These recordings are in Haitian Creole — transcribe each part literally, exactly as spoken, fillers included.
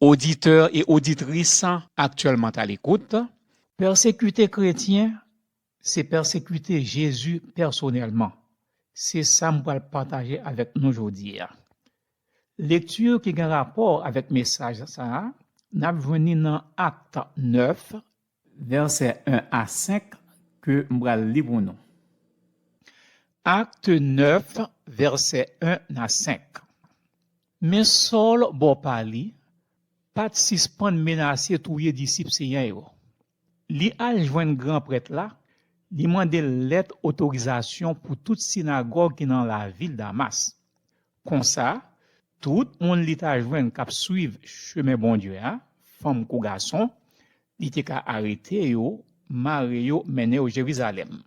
Oditè e oditris aktyèlman à l'écoute, pèsekite kretyen, se pèsekite Jezi pèsonèlman. Se sa m pral pataje avèk nou jodi a. Lekti ki gen rapò avèk mesaj sa a, n ap jwenn li nan Akt nèf, vèsè en a senk, ke m pral li pou nou. Akt nèf, vèsè en a senk. Men Sòl, bò pa li, pa t sispann menase touye disip Senyè yo. Li al jwenn gran prèt la, li mande l lèt otorizasyon pou tout sinagòg ki nan lavil Damas. Konsa, tout moun li ta jwenn k ap swiv chemen Bondye a, fanm kou gason, li te ka arete yo, mare yo, mennen yo Jerizalèm.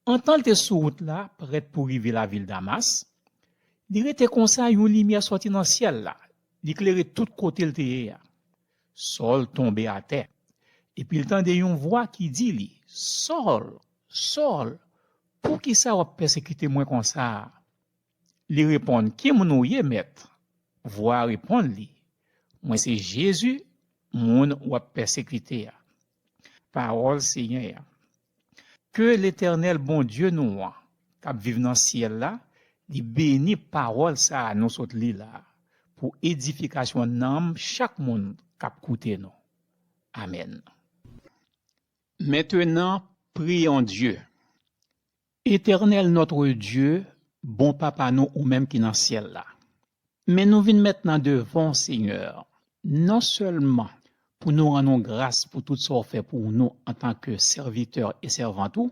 Antan l te sou wout la, prèt pou rive lavil Damas, li rete konsa yon limyè sòti nan syèl la, li klere tout kote l te ye a. Sòl tonbe atè, epi l tande yon vwa ki di li, Sòl, Sòl, poukisa w ap pèsekite mwen konsa a? Li reponn, Ki moun ou ye, Mèt? Vwa a reponn li, Mwen se Jezi, moun w ap pèsekite a. Pawòl Senyè a. Ke Letènèl Bondye nou an, k ap viv nan syèl la, li beni pawòl sa a nou sot li la a, pou edifikasyon nanm chak moun k ap koute nou. Amèn. Maintenant, prions Dieu. Éternel notre Dieu, bon Papa nou, ou menm ki nan syèl la. Men nou vin mentnan devan w, Senyè, non sèlman pou nou rann ou gras pou tout sa w fè pou nou antanke sèvitè e sèvant ou,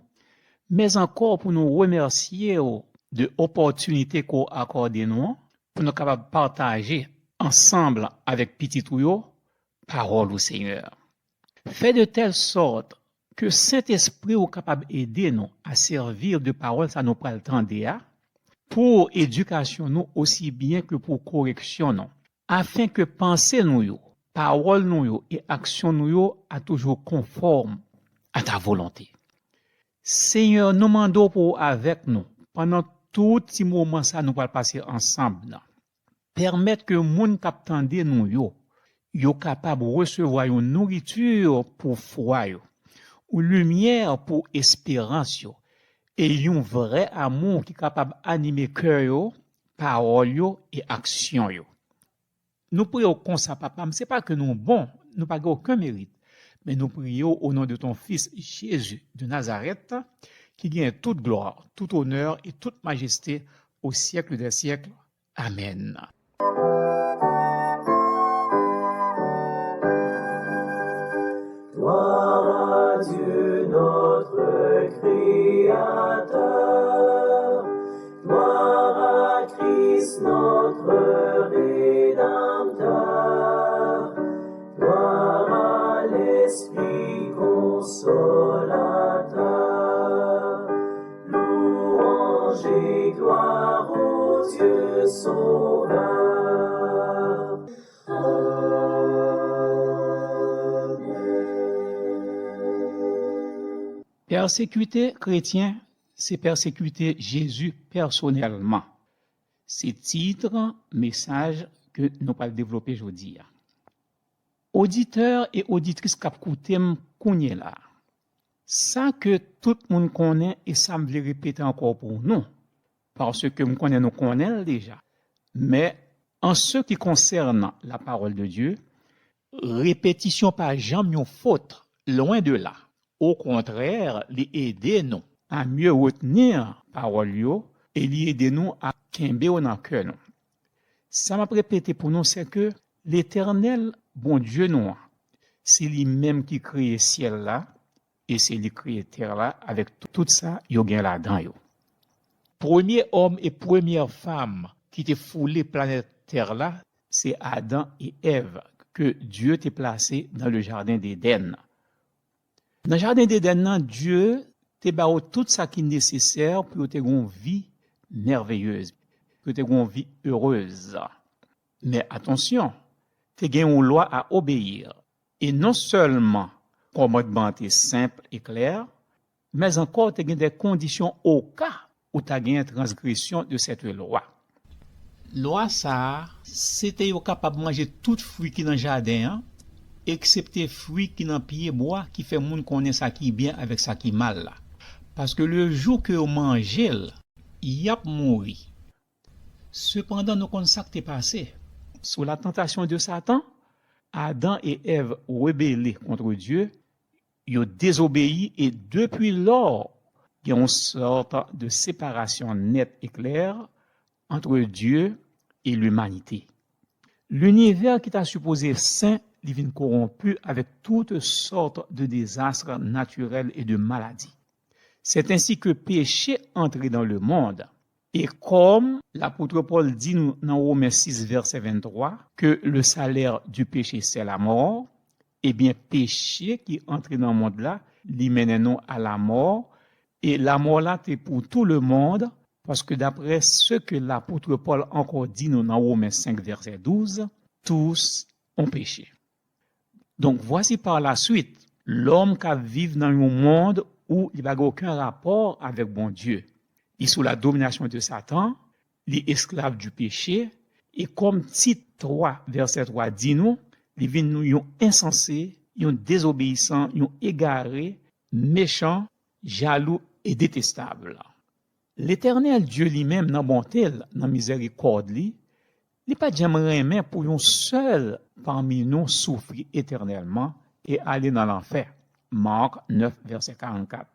men ankò pou nou remèsye w de opòtinite ke w akòde nou an, pou nou kapab pataje ansanm avèk pitit ou yo pawòl ou, Senyè. Fè de tèl sòt ke Sentespri w kapab ede nou a sèvi de pawòl sa nou pral tande a, pou edikasyon nou osi byen ke pou koreksyon nou, afen ke panse nou yo, pawòl nou yo e aksyon nou yo a toujou konfòm a ta volonte. Senyè, nou mande w pou w avèk nou pandan tout ti moman sa nou pral pase ansanm nan. Pèmèt ke moun k ap tande nou yo, yo kapab resevwa yon nouriti pou fwa yo, yon limyè pou esperans yo, e yon vrè amou ki kapab anime kè yo, pawòl yo e aksyon yo. Nou priye w konsa, Papa m, se pa ke nou bon, nou pa gen okenn merit, men nou priye w o non de ton Fis Jezi de Nazarèt, ki genyen tout glwa, tout onè e tout majeste au siècle des siècles. Amèn. Gloire à Dieu notre Créateur, gloire à Christ notre Rédempteur, gloire à l'Esprit Consolateur. Louange et gloire au Dieu Sauveur. Amen. Pèsekite kretyen, se pèsekite Jezi pèsonèlman. Se tit mesaj ke nou pral devlope jodi a. Oditè e oditris k ap koute m kounye la, sa ke tout moun konnen e sa m vle repete ankò pou nou, paske m konnen nou konnen l deja, men en ce qui concerne la parole de Dieu, repetisyon pa janm yon fot, lwen de la. Okontrè, li ede nou a mye retenir pawòl yo e li ede nou a kenbe yo nan kè nou. Sa m ap repete pou nou, se ke Letènèl, Bondye nou an, se li menm ki kreye syèl la e se li kreye tè la avèk tout sa yo gen ladan yo. Premye òm e premyè fanm ki te foule planèt tè la, se Adan e Èv ke Dye te plase dans le jardin d'Éden. Nan jaden Edenn nan, Dye te ba yo tout sa ki nesesè pou yo te gen yon vi mèveyez, pou yo te gen yon vi erez. Men atansyon, te gen yon lwa a obeyi. E non sèlman kòmandman an te senp e klè, men ankò te gen de kondisyon oka ou ta gen transgresyon de cette loi. Lwa sa a, se te yo kapab manje tout fwi ki nan jaden an, eksepte fwi ki nan pyebwa ki fè moun konnen sa ki byen avèk sa ki mal la. Paske le jou ke yo manje l, y ap mouri. Sepandan, nou konn sa k te pase. Sou la tantasyon de Satan, Adan e Èv rebele kont Dye, yo dezobeyi e depi lò, gen yon sòt de separasyon nèt e klè ant Dye e limanite. Linivè ki ta sipoze sen, li vin kowonpi avèk tout sòt de dezas natirèl e de maladi. C'est ainsi que péché entré dans le monde. E kòm lapot Pòl di nou nan Women sis vèsè venntwa, que le salaire du péché c'est la mort, ebyen peche ki antre nan mond la, li mennen nou a lamò, e lamò la te pou tout le monde, paske daprè se ke lapot Pòl ankò di nou nan Women senk vèsè douz, tous ont péché. Donk, vwasi pa la swit, lòm k ap viv nan yon mond ou li pa gen okenn rapò avèk Bondye. Li sou la dominasyon de Satan, li esklav di peche, e kòm Tit twa, vèsè twa di nou, li vin yon ensanse, yon dezobeyisan, yon egare, mechan, jalou e detestab. Letènèl Dye li menm, nan bonte l, nan mizèrikòd li, li pa t janm renmen pou yon sèl pami nou soufri etènèlman e ale nan lanfè. Mak nèf, vèsè karannkat.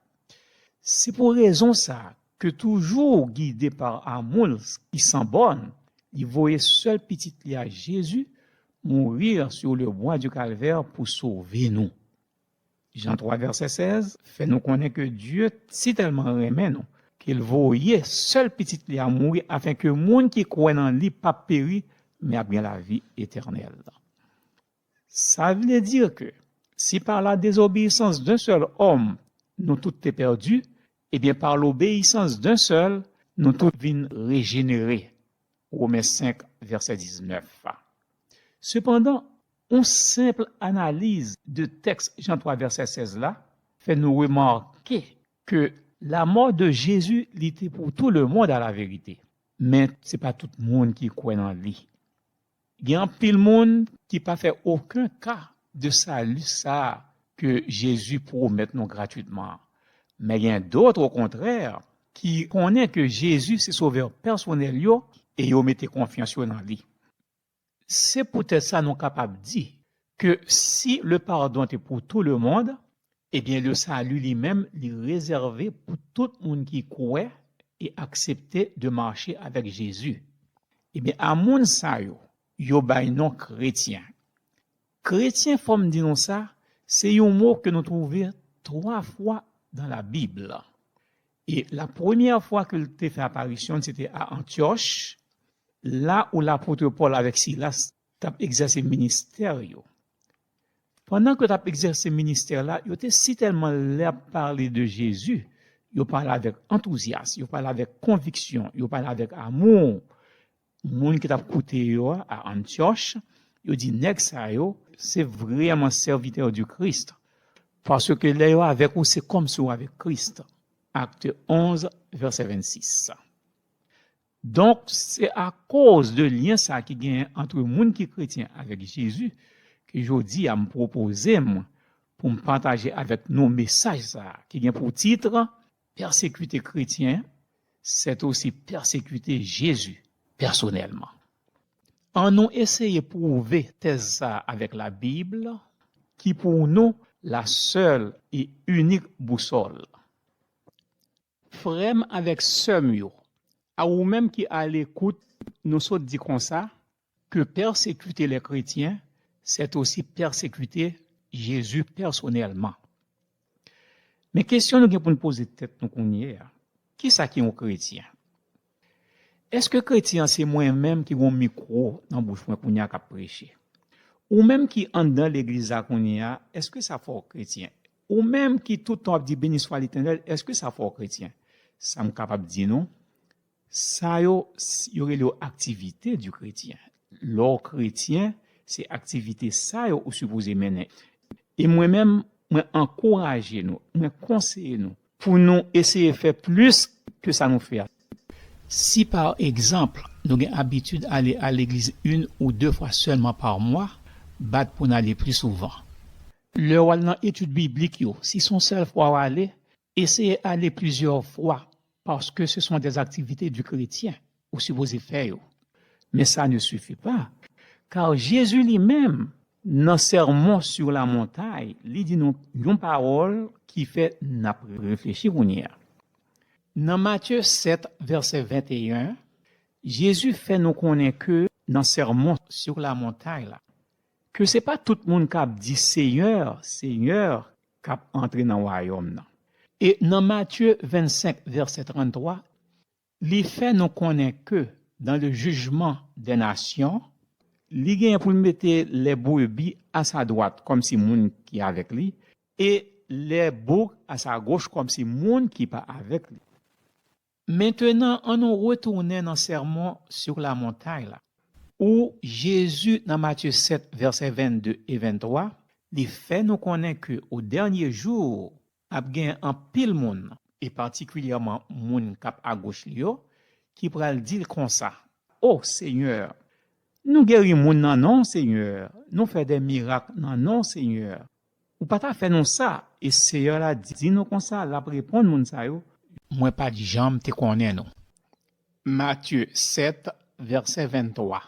Se pou rezon sa a ke, toujou gide pa amou l ki san bòn, li voye sèl Pitit li a, Jezi, mourir sur le bois du Calvaire pou sove nou. Jan twa vèsè sèz fè nou konnen ke Dye sitèlman renmen nou, ke l voye sèl Pitit li a mouri afenke moun ki kwè nan li p ap peri, men ap gen lavi etènèl. Sa vle di ke si par la désobéissance d'un seul homme nou tout te pèdi, ebyen par l'obéissance d'un seul nou tout vin rejenere. Women senk, vèsè diznèf. Sepandan, yon senp analiz de tèks Jan twa vèsè sèz la fè nou remake ke lamò de Jezi li te pou tout le monde à la vérité. Men se pa tout moun ki kwè nan li. Gen anpil moun ki pa fè okenn ka de sali sa a ke Jezi pwomèt nou gratwitman. Men gen dòt, okontrè, ki konnen ke Jezi se Sovè pèsonèl yo e yo mete konfyans yo nan li. Se poutèt sa nou kapab di ke si le pardon te pou tout le monde, ebyen, le salut li menm, li rezève pou tout moun ki kwè e aksepte de mache avèk Jezi. Ebyen, a moun sa yo, yo bay non kretyen. Kretyen, fò m di nou sa, se yon mo ke nou twouve twa fwa dans la Bible. E la premyè fwa ke l te fè aparisyon, se te a Antyòch, la où lapot Pòl avèk Silas t ap egzèse ministè yo. Pandan ke yo t ap egzèse ministè la, yo te sitèlman lè ap pale de Jezi, yo pale avèk antouzyas, yo pale avèk konviksyon, yo pale avèk amou. Moun ki t ap koute yo a, a Antyòch, yo di, nèg sa yo, se vrèman sèvitè di Kris. Paske lè yo avèk ou, se kòmsi w avèk Kris. Akte onz, vèsè vennsis. Donk, se akoz de lyen sa ki genyen ant moun ki kretyen avèk Jezi ke jodi a m pwopoze m pou m pataje avèk nou mesaj sa ki gen pou tit, Persécuter chrétien, c'est aussi persécuter Jésus personnellement. Annou eseye pwouve tèz sa a avèk Labib, ki pou nou la sèl e inik bousòl. Frè m avèk sè m yo, a ou menm ki alekout, nou sot di konsa, que persécuter les chrétiens, c'est aussi persécuter Jésus personnellement. Men kesyon nou gen pou n poze tèt nou kounye a, kisa ki yon kretyen? Èske kretyen an se mwen menm ki gen yon mikwo nan bouch mwen kounye a k ap preche? Ou menm ki anndan legliz la kounye a, èske sa fè w kretyen? Ou menm ki tout tan w ap di, Béni soit l'Éternel, èske sa fè w kretyen? Sa m kapab di nou, sa yo, s- yo rele yo activité du chrétien. Lè w kretyen, se aktivite sa yo ou sipoze mennen. E mwen menm, mwen ankouraje nou, mwen konseye nou pou nou eseye fè plis ke sa nou fè a. Si pa egzanp, nou gen abitid ale a legliz youn ou de fwa sèlman pa mwa, bat pou n ale pli souvan. Lè w al nan etid biblik yo, si se yon sèl fwa w ale, eseye ale plizyè fwa, paske se son des activités du chrétien, ou sipoze fè yo. Men sa ne sifi pa, kar Jezi li menm, nan Sermon sur la Montagne, li di nou yon pawòl ki fè n ap reflechi kounye a. Nan Matye sèt, vèsè venteyen, Jezi fè nou konnen ke nan Sermon sur la Montagne la, ke se pa tout moun k ap di Senyè, Senyè, k ap antre nan wayòm nan. E nan Matye vennsenk, vèsè tranntwa, li fè nou konnen ke dans le jugement des nations, li genyen pou l mete les brebis à sa droite, kòmsi moun ki avèk li, e les boucs à sa gauche, kòmsi moun ki pa avèk li. Mentenan, ann nou retounen nan Sermon sur la Montagne la, ou Jezi nan Matye sèt, vèsè vennde e venntwa, li fè nou konnen ke o dènye jou, ap gen anpil moun, e patikilyèman moun k ap agoch li yo, ki pral di l konsa, O Senyè, nou geri moun nan non w, Senyè, nou fè de mirak nan non w, Senyè. Ou pa ta fè nou sa. E Seyè la di nou konsa, l ap reponn moun sa yo, Mwen pa t janm te konnen nou. Matye sèt, vèsè venntwa.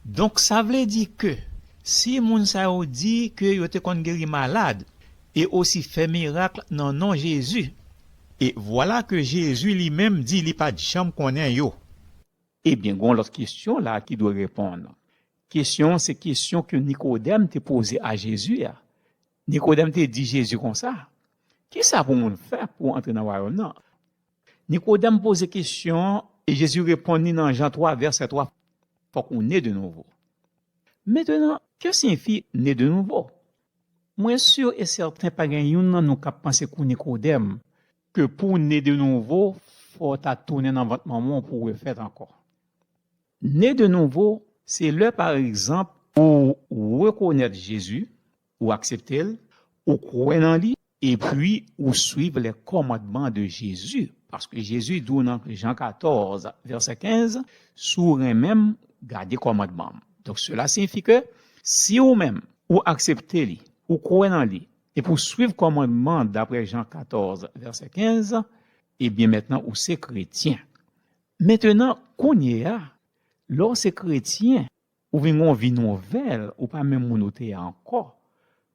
Donk, sa vle di ke si moun sa yo di ke yo te konn geri malad e osi fè mirak nan non Jezi, e vwala ke Jezi li menm di li pa t janm konnen yo, ebyen, gen yon lòt kesyon la ki dwe reponn. Kesyon an se kesyon ke Nikodèm te poze a Jezi a. Nikodèm te di Jezi konsa, Kisa pou moun fè pou antre nan wayòm nan? Nikodèm poze kesyon an e Jezi reponn li nan Jan twa, vèsè twa, Fòk ou ne de nouvo. Mentenan, ke siyifi ne de nouvo? Mwen si e sèten pa gen youn nan nou k ap panse kou Nikodèm, ke pou w ne de nouvo, fò w ta tounen nan vant manman w pou w refèt ankò. Ne de nouvo, se lè, pa egzanp, ou rekonèt Jezi, ou aksepte l, ou kwè nan li, epi ou suiv les commandements de Jésus. Paske Jezi di w nan Jan katòz, vèsè kenz, Si w renmen m, gade kòmandman m. Donk, sela siyifi ke si ou menm, ou aksepte li, ou kwè nan li, epi w suiv kòmandman dapre Jan katòz, vèsè kenz, ebyen, mentnan, ou se kretyen. Mentenan, kounye a, lè w se kretyen, ou vin gen yon vi nouvèl, ou pa menm moun ou te ye ankò.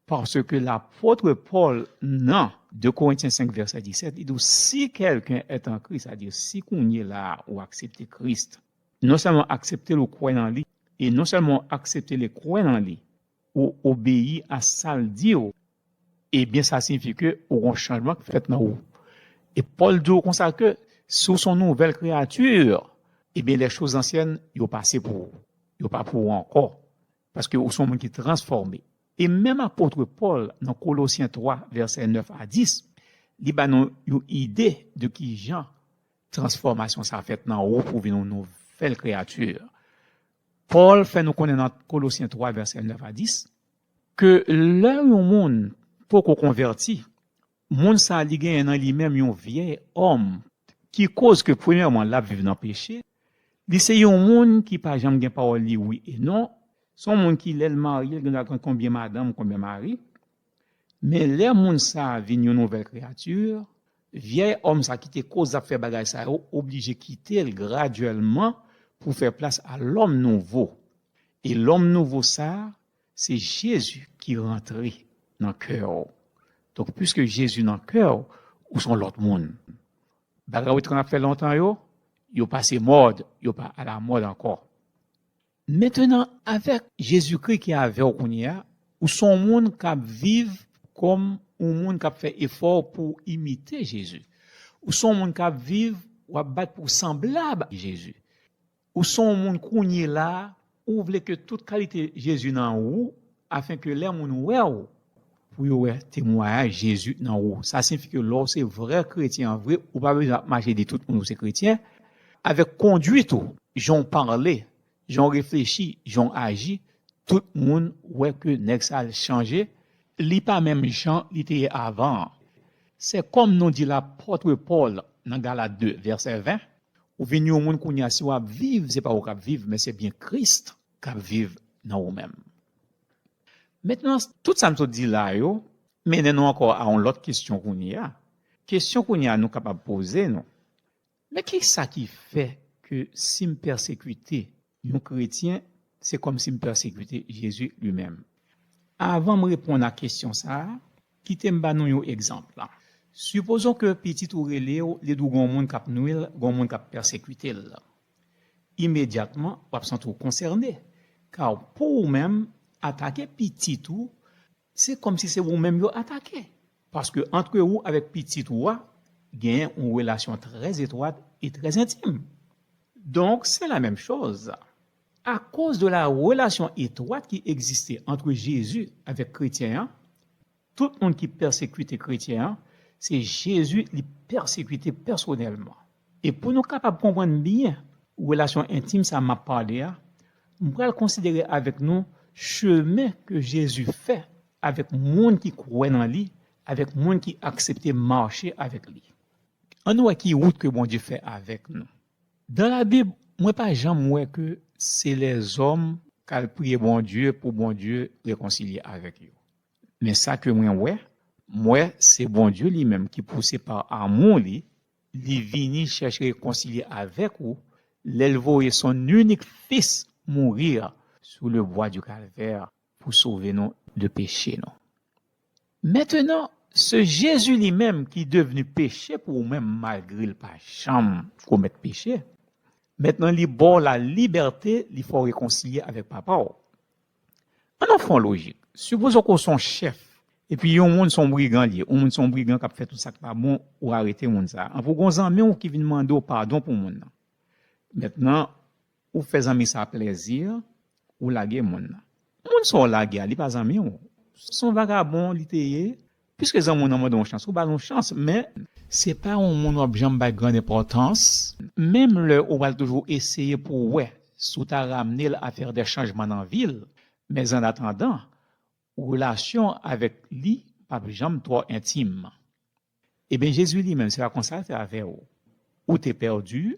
Paske lapot Pòl nan de Korentyen senk vèsè disèt, li di, Si quelqu'un est en Christ, sa di si kounye la a ou aksepte Kris, non sèlman aksepte l ou kwè nan li, e non sèlman ou aksepte l e kwè nan li, ou obeyi a sa l di w, ebyen, sa siyifi ke ou gen yon chanjman ki fèt nan ou. E Pòl di w konsa ke si w se yon nouvèl kreyati, ebyen, les choses anciennes, yo pase pou ou. Yo pa pou ou ankò. Paske ou se yon moun ki transfòme. E menm apot Pòl, nan Kolosyen twa, vèsè nèf a dis, li ba nou yon ide de kijan transfòmasyon sa fèt nan ou pou w vin yon nouvèl kreyati. Pòl fè nou konnen nan Kolosyen twa, vèsè nèf a dis, ke lè yon moun poko konvèti, moun sa a li genyen nan li menm yon vyèy òm, ki koz ke premyèman l ap viv nan peche, li se yon moun ki pa janm gen pawòl li wi e non, se yon moun ki lè l marye, l gen dwa gen konbyen madanm, konbyen mari, men lè moun sa a vin yon nouvèl kreyati, vyèy òm sa ki te koz ap fè bagay sa yo oblije kite l gradyèlman pou fè plas a lòm nouvo. E lòm nouvo sa a, se Jezi ki rantre nan kè w. Donk, piske Jezi nan kè w, ou se yon lòt moun. Bagay ou te konn ap fè lontan yo, yo pase mòd, yo pa alamòd ankò. Mentenan, avèk Jezikri ki avè w kounye a, ou se yon moun k ap viv kòm yon moun k ap fè efò pou imite Jezi. Ou se yon moun k ap viv, w ap bat pou w sanblab Jezi. Ou se yon moun kounye la a, ou vle ke tout kalite Jezi nan ou, afenke lè moun wè w, pou yo wè temwayaj Jezi nan ou. Sa siyifi ke lè w se vrè kretyen an vre, ou pa bezwen ap mache di tout moun ou se kretyen. Avèk kondwit ou, jan w pale, jan w reflechi, jan w aji, tout moun wè ke nèg sa a chanje, li pa menm jan li te ye avan an. Se kòm nou di lapot Pòl nan Galat de, vèsè ven, Ou vin yon moun kounye a, si w ap viv, se pa ou k ap viv, men se byen Kris k ap viv nan ou menm. Mentnan, tout sa m sot di la yo mennen nou ankò a yon lòt kesyon kounye a. Kesyon kounye a nou kapab poze nou, men ki sa ki fè ke si m pèsekite yon kretyen, se kòmsi m pèsekite Jezi li menm? Avan m reponn a kesyon sa a, kite m ba nou yon egzanp. Sipozon ke pitit ou rele w, li di w gen yon moun k ap nwi l, gen yon moun k ap pèsekite l. Imedyatman, w ap santi w konsène. Ka pou ou menm, atake pitit ou, se kòmsi se ou menm yo atake. Paske antre ou avèk pitit ou a, genyen yon relasyon trè etwat e trè entim. Donk, se la menm choz. Akoz de la relasyon etwat ki egziste antre Jezi avèk kretyen an, tout moun ki pèsekite kretyen an, se Jezi li pèsekite pèsonèlman. E pou nou kapab konprann byen relasyon entim sa m ap pale a, m pral konsidere avèk nou chemen ke Jezi fè avèk moun ki kwè nan li, avèk moun ki aksepte mache avèk li. Ann wè ki wout ke Bondye fè avèk nou. Dan Labib, mwen pa janm wè ke se lèzòm k al priye Bondye pou Bondye rekonsilye avèk yo. Men sa ke mwen wè, m wè se Bondye li menm ki pouse pa amou li, li vini chèche rekonsilye avèk ou, lè l voye son inik fis mouri sou le bwa di kalvè pou sove nou de peche nou. Mentnan, se Jezi li menm ki devni peche pou ou menm malgre l pa janm komèt peche. Mentnan, li ba w la libète, li fè w rekonsilye avèk Papa w. Ann nou fè yon lojik. Sipozon ke w se yon chèf, epi yon moun se yon brigan li ye, yon moun se yon brigan k ap fè tout sa k pa bon, ou arete moun sa a. Anpi w gen yon zanmi w ki vin mande w padon pou moun nan. Mentnan, ou fè zanmi sa a plèzi, ou lage moun nan. Moun sa w lage a, li pa zanmi w. Se yon vagabon li te ye. Piske zanmi w nan mande w yon chans, ou ba l yon chans, men se pa yon moun w ap janm bay grann enpòtans, menm lè ou pral toujou eseye pou w wè si w ta ramne l a fè de chanjman nan vi l, men annatandan, relasyon avèk li p ap janm twò entim. Ebyen, Jezi li menm, se pa konsa l fè avè w. Ou te pèdi,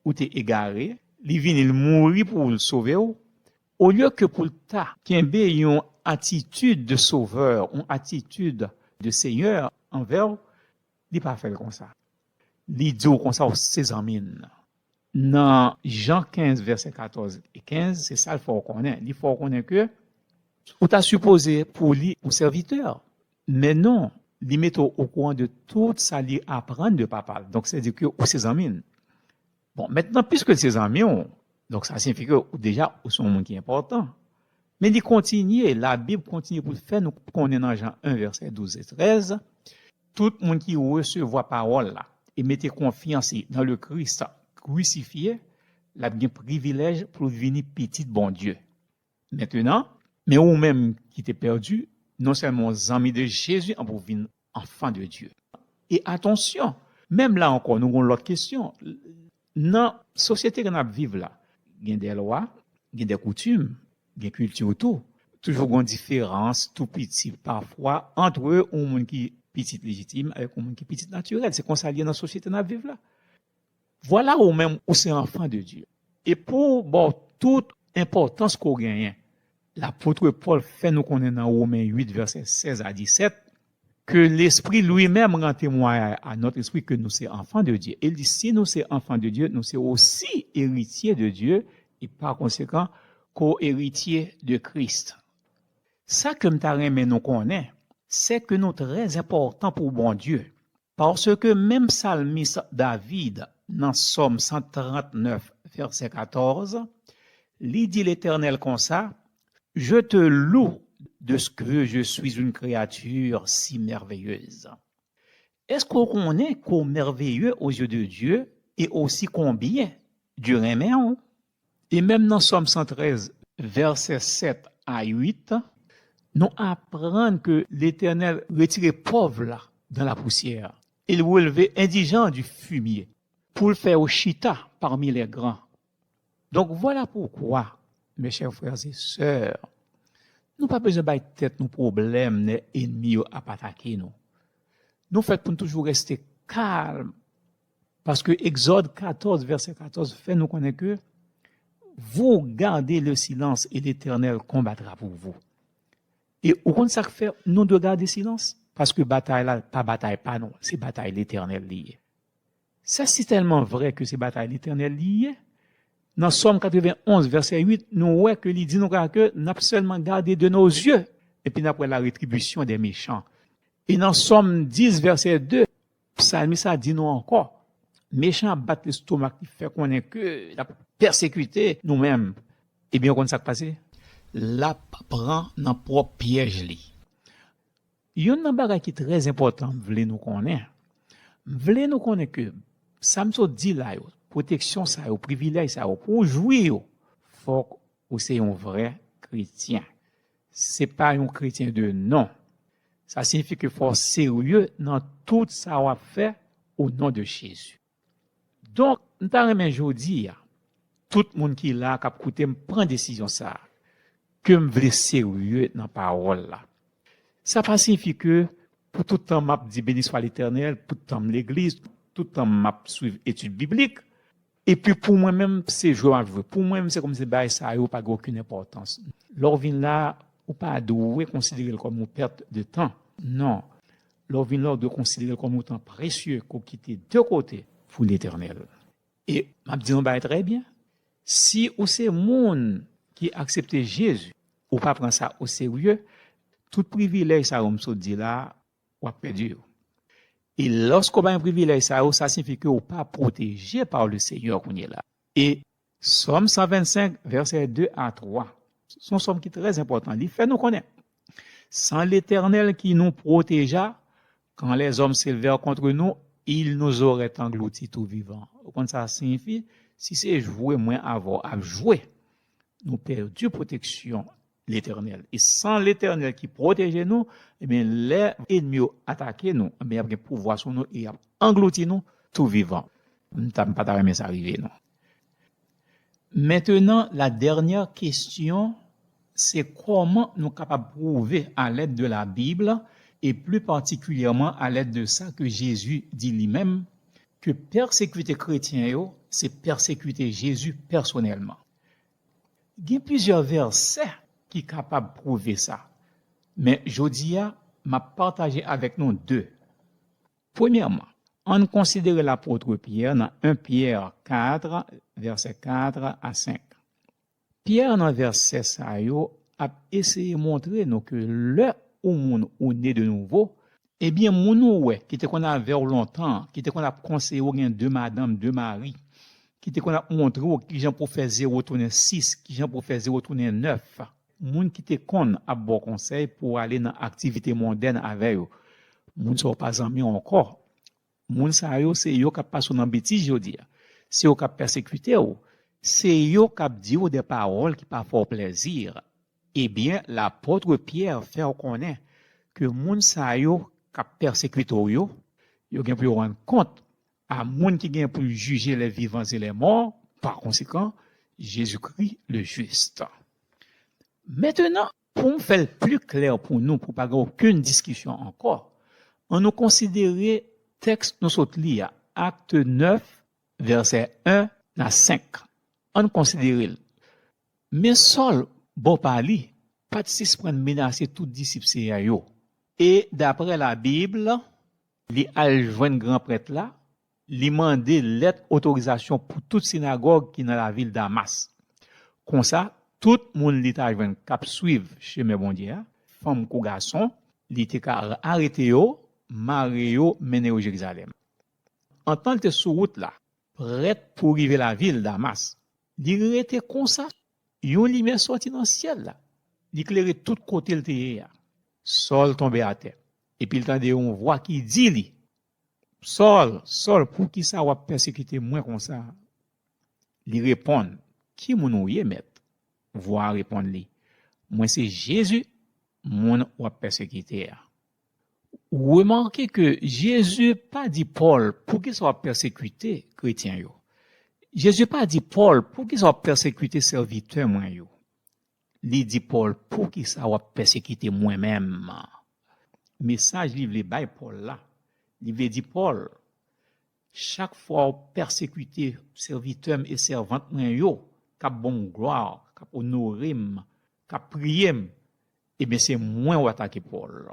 ou te egare, li vini, l mouri pou l sove w. Olye ke pou l ta kenbe yon atitid de sovè, yon atitid de senyè anvè w, li pa fè l konsa. Li di w konsa, w se zanmi l. Nan Jan kenz, vèsè katòz e kenz, se sa l fè w konnen. Li fè w konnen ke ou ta sipoze pou li yon sèvitè. Men non, li mete w okouran de tout sa li aprann de Papa l. Donk, sètadi ke ou se zanmi l. Bon, mentnan, piske l se zanmi w, donk sa siyifi ke ou deja ou se yon moun ki enpòtan. Men li kontinye, Labib kontinye pou l fè nou konnen nan Jan en, vèsè douz e trèz, tout moun ki resevwa pawòl la e mete konfyans li dans le Christ crucifié, l ap gen privilèj pou l vini pitit Bondye. Mentnan, men ou menm ki te pèdi, non sèlman w zanmi de Jezi, anpi w vin enfant de Dieu. E atansyon, menm la ankò, nou gen yon lòt kesyon. Nan sosyete ke n ap viv la, gen de lwa, gen de koutim, gen kilti tou. Toujou gen yon diferans tou piti pafwa ant yon moun ki pitit lejitim avèk yon moun ki pitit natirèl. Se konsa l ye nan sosyete n ap viv la. Vwala ou menm, ou se enfant de Dieu. E pou w ba w tout enpòtans ke w genyen, lapot Pòl fè nou konnen nan Women uit, vèsè sèz a disèt, que l'Esprit lui-même rend témoignage à notre esprit que nous sommes enfants de Dieu. E l di, si nou se enfant de Dieu, nou se osi eritye de Dieu, e pa konsekan, ko-eritye de Christ. Sa ke m ta renmen nou konnen, se ke nou trè enpòtan pou Bondye. Paske menm salmis David, nan Sòm san trannèf, vèsè katòz, li di Letènèl konsa, Je te loue de ce que je suis une créature si merveilleuse. Èske w konnen ke w merveilleux aux yeux de Dieu et aussi combien Dieu renmen w? E menm nan Sòm san trèz, vèsè sèt a uit, nou aprann ke Letènèl retire pòv la dans la poussière, il relève indigent du fumier, pou l fè yo chita parmi les grands. Donk, vwala poukwa, mes chers frères et sœurs, nou pa bezwen bay tèt nou pwoblèm lè ènmi yo ap atake nou. Nou fèt pou n toujou rete kalm, Paske Egzòd katòz, vèsè katòz, fè nou konnen ke vous gardez le silence et l'Éternel combattra pour vous. E ou konn sa k fè nou dwe gade silans? Paske batay la pa batay pa nou, se batay Letènèl li ye. Sa sitèlman vrè ke se batay Letènèl li ye. Nan Sòm katrevenonz, vèsè uit, nou wè ke li di nou ke n ap sèlman gade de nos yeux, epi n ap wè la rétribution des méchants. E nan Sòm dis, vèsè de, psalmis la di nou ankò, mechan ap bat lestomak li, fè konnen ke l ap pèsekite nou menm. Ebyen, ou konn sa k pase? L ap pran nan pwòp pyèj li. Youn nan bagay ki trè enpòtan m vle nou konnen, m vle nou konnen ke sa m sot di la yo, pwoteksyon sa yo, privilèj sa yo, pou w jwi yo, fòk ou se yon vrè kretyen. Se pa yon kretyen de non. Sa siyifi ke fò w serye nan tout sa w ap fè, au nom de Jésus. Donk, m ta renmen jodi a, tout moun ki la k ap koute m pran desizyon sa a, ke m vle serye nan pawòl la. Sa pa siyifi ke pou tout tan m ap di beni swa Letènèl, tout tan m legliz, tout tan m ap swiv etid biblik, epi pou mwen menm se jwe m ap jwe. Pou mwen menm se kòmsi bagay sa yo pa gen okenn enpòtans. Lè w vin la, ou pa dwe konsidere l kòm yon pèt de tan. Non. Lè w vin la, ou dwe konsidere l kòm yon tan presye ke w kite de kote pou Letènèl. E m ap di yon bagay trè byen. Si ou se moun ki aksepte Jezi, ou pa pran sa oserye, tout privilèj sa yo m sot di la, w ap pèdi yo. E lòske w pa gen privilèj sa yo, sa siyifi ke w pa pwoteje pa le Seyè kounye la. E Sòm san vennsenk, vèsè de a twa, se yon sòm ki trè enpòtan. Li fè nou konnen, sans l'Éternel qui nous protégea, quand les hommes s'élevèrent contre nous, ils nous auraient engloutis tout vivants. Ou konn sa siyifi? Si se jwe mwen avè w ap jwe, nou pèdi pwoteksyon Letènèl. E san Letènèl ki pwoteje nou, ebyen, lè ènmi yo atake nou, ebyen, y ap gen pouvwa sou nou e y ap anglouti nou tou vivan. M ta, m pa ta renmen sa rive nou. Maintenant, la dernière question, c'est comment nous capables prouver à l'aide de la Bible et plus particulièrement à l'aide de ça que Jésus dit lui-même, que pèsekite kretyen yo, se pèsekite Jezi pèsonèlman. Gen plizyè vèsè ki kapab pwouve sa, men jodi a, m ap pataje avèk nou de. Premyèman, ann konsidere lapot Pyè nan en Pyè kat, vèsè kat a senk. Pyè nan vèsè sa yo ap eseye montre nou ke lè yon moun ou ne de nouvo, ebyen, moun ou wè ki te konn avè w lontan, ki te konn ap konseye w gen de madanm, de mari, ki te konn ap montre w kijan pou w fè zewo tounen sis, kijan pou w fè zewo tounen nèf, moun ki te konn ap ba w konsèy pou w ale nan aktivite mondèn avè yo, moun sa yo pa zanmi w ankò. Moun sa yo, se yo k ap pase w nan betiz jodi a. Se yo k ap pèsekite w. Se yo k ap di w de pawòl ki pa fè w plèzi. Ebyen, lapot Pyè fè w konnen ke moun sa yo k ap pèsekite w yo, yo gen pou yo rann kont a moun ki gen pou l jije les vivants et les morts, pa konsekan, Jezikri le jis. Mentnan, pou m fè l pli klè pou nou, pou pa gen okenn diskisyon ankò, ann nou konsidere tèks nou sot li a, Akte nèf, vèsè en a senk. Ann konsidere l. Men Sòl, bò pa li, pa t sispann menase tout disip Seyè a yo. E daprè Labib, li al jwenn gran prèt la, li mande lèt otorizasyon pou tout sinagòg ki nan lavil Damas. Konsa, tout moun li ta jwenn k ap swiv chemen Bondye a, fanm kou gason, li te ka arete yo, mare yo, mennen yo Jerizalèm. Antan l te sou wout la, prèt pou rive lavil Damas, li rete konsa, yon limyè sòti nan syèl la. Li klere tout kote l te ye a. Sòl tonbe atè, epi l tande yon vwa ki di li, Sòl, Sòl, poukisa w ap pèsekite mwen konsa? Li reponn, Ki moun ou ye, Mèt? Vwa a reponn li, Mwen se Jezi, moun w ap pèsekite a. Remake ke Jezi pa di Pòl, Poukisa w ap pèsekite kretyen yo? Jezi pa di Pòl, Poukisa w ap pèsekite sèvitè mwen yo? Li di Pòl, Poukisa w ap pèsekite mwen menm? Mesaj li vle bay Pòl la, li vle di Pòl, Chak fwa w pèsekite sèvitè m e sèvant mwen yo, k ap ban m glwa, k ap onore m, k ap priye m, ebyen, se mwen w atake, Pòl.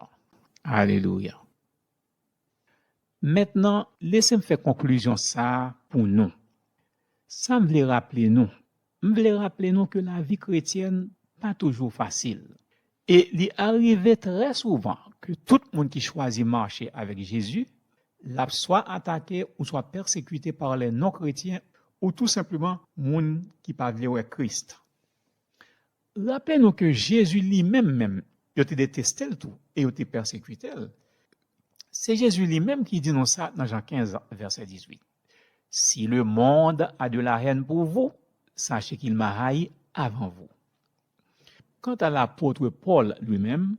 Alelouya. Mentnan, lese m fè konklizyon sa a pou nou. Sa m vle raple nou, m vle raple nou ke lavi kretyèn pa toujou fasil. E li arive trè souvan ke tout moun ki chwazi mache avèk Jezi, l ap swa atake ouswa pèsekite pa lè non kretyen ou tou senpleman moun ki pa vle wè Kris. Raple nou ke Jezi li menm menm, yo te deteste l tou e yo te pèsekite l. Se Jezi li menm ki di nou sa nan Jan kenz, vèsè dizuit. Si le monde a de la haine pour vous, sachez qu'il m'a haï avant vous. Kanta lapot Pòl li menm,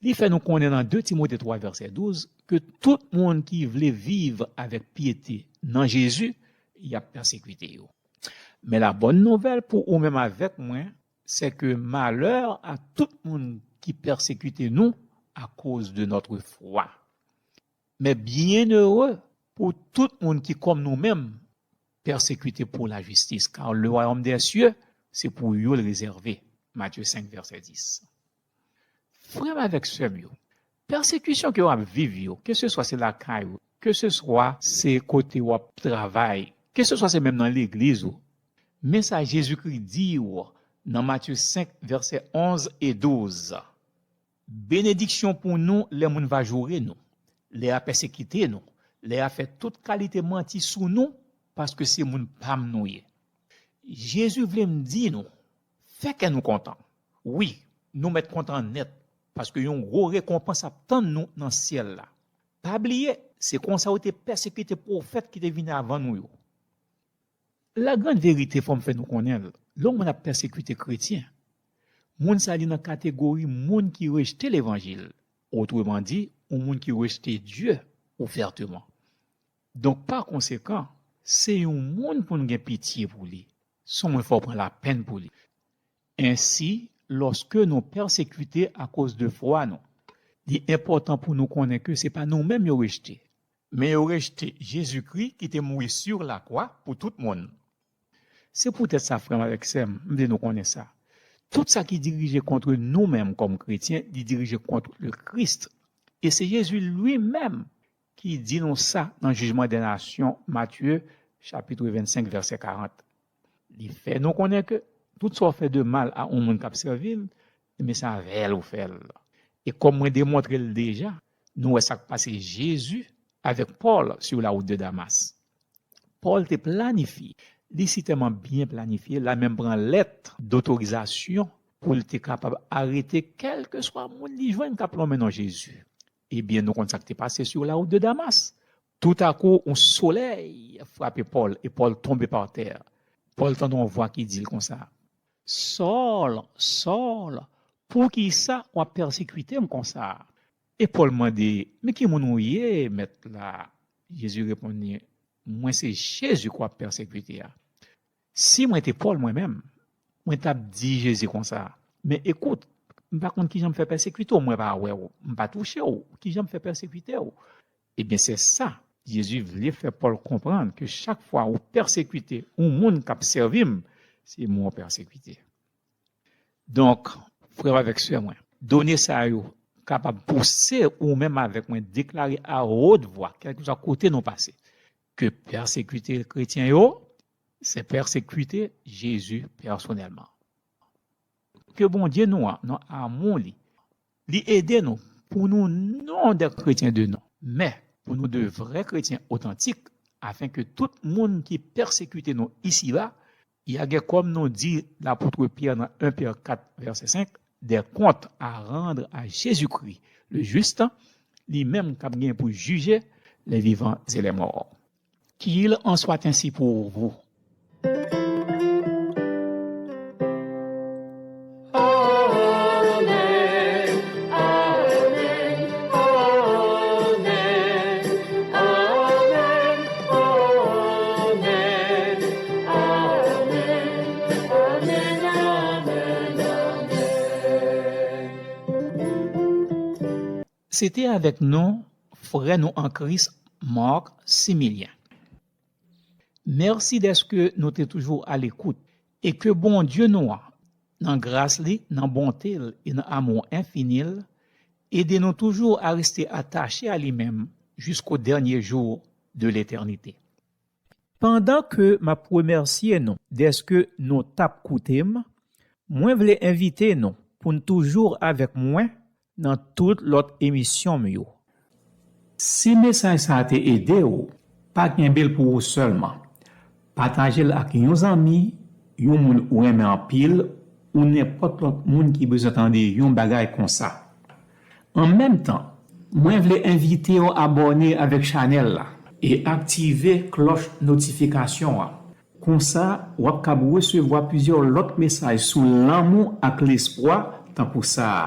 li fè nou konnen nan de Timote twa vèsè douz ke tout moun ki vle viv avèk pyete nan Jezi, y ap pèsekite yo. Men la bòn nouvèl pou ou menm avèk mwen, se ke malè a tout moun ki pèsekite nou akoz de notre foi. Men byenere pou tout moun ki, kòm nou menm, pèsekite pou lajistis, car le royaume des cieux, se pou yo l rezève. Matye senk, vèsè dis. Frè m avèk sè m yo, pèsekisyon ke w ap viv yo, keseswa se lakay ou, keseswa se kote w ap travay, keseswa se menm nan legliz ou, men sa Jezikri di w nan Matye senk, vèsè onz e douz. Benediksyon pou nou lè moun va joure nou, lè y a pèsekite nou, lè y a fè tout kalite manti sou nou, paske se moun pa m nou ye. Jezi vle m di nou, fè kè nou kontan. Wi, nou mèt kontan nèt, paske yon gwo rekonpans ap tann nou nan syèl la. Pa bliye, se konsa yo te pèsekite pwofèt ki te vin avan nou yo. La grande vérité, fò m fè nou konnen l, lè yon moun ap pèsekite kretyen, moun sa li nan kategori moun ki rejte levanjil, otreman di, yon moun ki rejte Dye ouvèteman. Donk, pa konsekan, se yon moun pou n gen pitye pou li, se yon moun fò w pran lapenn pou li. Ensi, lòske nou pèsekite akoz de fwa nou, li enpòtan pou nou konnen ke se pa nou menm yo rejte, men yo rejte Jezikri ki te mouri sur la kwa pou tout moun. Se poutèt sa, frè m avèk sè m, m vle nou konnen sa. Tout sa ki dirije kont nou menm kòm kretyen, li dirije kont le Christ. E se Jezi li menm ki di nou sa nan jijman dè nasyon, Matye, chapit vennsenk, vèsè karant. Li fè nou konnen ke tout sa w fè de mal a yon moun k ap sèvi l, men se avè l ou fè l. E kòm mwen demontre l deja, nou wè sa k pase Jezi avèk Pòl sur la route de Damas. Pòl te planifye, li sitèman byen planifye, l a menm pran lèt dotorizasyon pou l te kapab arete kèlkeswa moun li jwenn k ap lonmen non Jezi. Ebyen, nou konn sa k te pase sur la route de Damas. Toutakou, yon solèy frape Pòl e Pòl tonbe pa tè. Pòl tande yon vwa ki di l konsa, Sòl, Sòl, poukisa w ap pèsekite m konsa? E Pòl mande, men ki moun ou ye, Mèt la? Jezi reponn li, mwen se Jezi ke w ap pèsekite a. Si mwen te Pòl mwen menm, mwen t ap di Jezi konsa, men ekout, m pa konn kijan m fè pèsekite w, mwen pa wè w, m pa touche w, kijan m fè pèsekite w? Ebyen, se sa, Jezi vle fè Pòl konprann ke chak fwa ou pèsekite yon moun k ap sèvi m, se mwen w pèsekite. Donk, frè m avèk sè mwen, done sa yo kapab pouse ou menm avèk mwen deklare a wot vwa, kèlkeswa kote nou pase, ke pèsekite kretyen yo, se pèsekite Jezi pèsonèlman. Ke Bondye nou an, nan amou li, li ede nou pou nou non de kretyen de non, men pou nou de vrè kretyen otantik, afen ke tout moun ki pèsekite nou isiba, y a gen, kòm nou di lapot Pyè nan en Pyè kat, vèsè senk, des comptes à rendre à Jésus-Christ, le juste, li menm k ap gen pou jije les vivants et les morts. Qu'il en soit ainsi pour vous. Se te avèk nou, frè nou an Kris, Marc Similien. Mèsi dèske nou te toujou alekout e ke Bondye nou an, nan gras li, nan bonte l e nan amou enfini l, ede nou toujou a reste atache a li menm jisko dènye jou de letènite. Pandan ke m ap remèsye nou dèske nou t ap koute m, mwen vle envite nou pou n toujou avèk mwen nan tout lòt emisyon m yo. Si mesaj sa a te ede w, pa kenbe l pou ou sèlman. Pataje l ak yon zanmi, yon moun ou renmen anpil, ou nenpòt lòt moun ki bezwen tande yon bagay konsa. An menm tan, mwen vle envite w abòne avèk chanèl la e aktive klòch notifikasyon an. Konsa, w ap kab resevwa plizyè lòt mesaj sou lanmou ak lespwa tankou sa a.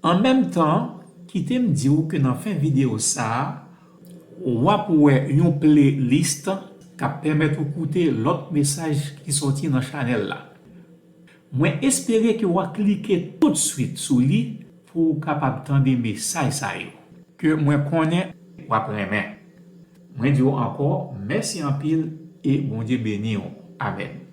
An menm tan, kite m di w ke nan fen videyo sa a, w ap wè yon playlist k ap pèmèt ou koute lòt mesaj ki soti nan chanèl la. Mwen espere ke w a klike toutswit sou li pou w kapab tande mesaj sa yo, ke mwen konnen w ap renmen. Mwen di w ankò, mèsi anpil e Bondye beni w. Amèn.